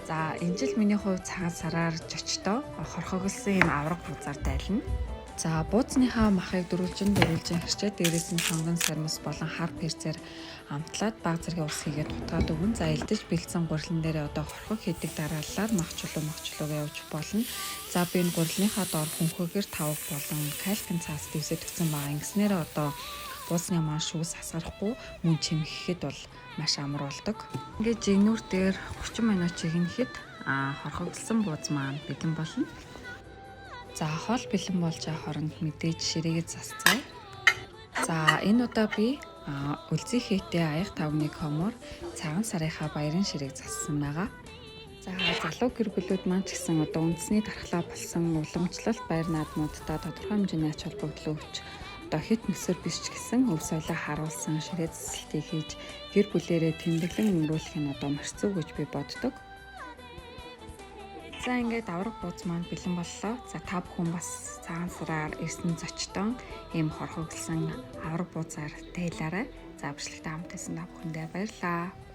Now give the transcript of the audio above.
За, энэ жил миний хувьд цагаан сараар жочдоо хорхоглосон юм авраг буузаар дайлна. За, бууцныхаа махыг дөрвөлжин дөрвөлжин хэрчээд, дээрээс нь сонгон сармис болон хар перцээр амтлаад, баг зэргийн ус хийгээд дутгаад өгнө. За, элдэж бэлдсэн гурилан дээрээ одоо хорхог хийдэг дарааллаар мах чулуу, мах чулуугаа явж болно. За, би энэ гурилныхаа доор хөнхөөгөр тавг болон калькийн цаас дэвсээд өгсөн байгаа. Ингэснээр одоо буусны маань шүүс асгарахгүй, мөн чимхэхэд бол маш амар болдог. Ингээд жигнүүр дээр 30 минут чигнэхэд хорхоглосон бууз маань бэлэн болно. За, хоол бэлэн болж байгаа хооронд мэдээж ширээгээ засцгаая. За, энэ удаа би өлзий хээтэй аяга тавганы комоор цагаан сарынхаа баярын ширээг зассан байгаа. За, залуу гэр бүлүүд маань ч гэсэн одоо үндэсний дархлаа болсон уламжлалт баяр наадмуудаа тодорхой хэмжээний ач холбогдол өгч, одоо хэт нөхсөр биш ч гэсэн өв соёлоо харуулсан ширээ засалтыг хийж, гэр бүлээрээ тэмдэглэн өнгөрүүлэх нь одоо маш зөв гэж би боддог. За, ингээд авраг бууз маань бэлэн боллоо. За, та бүхэн бас цагаан сараар ирсэн зочдон ийм хорхоглосон авраг буузаар дайлаарай. За, бичлэгтэй хамт байсан та бүхэндээ баярлалаа.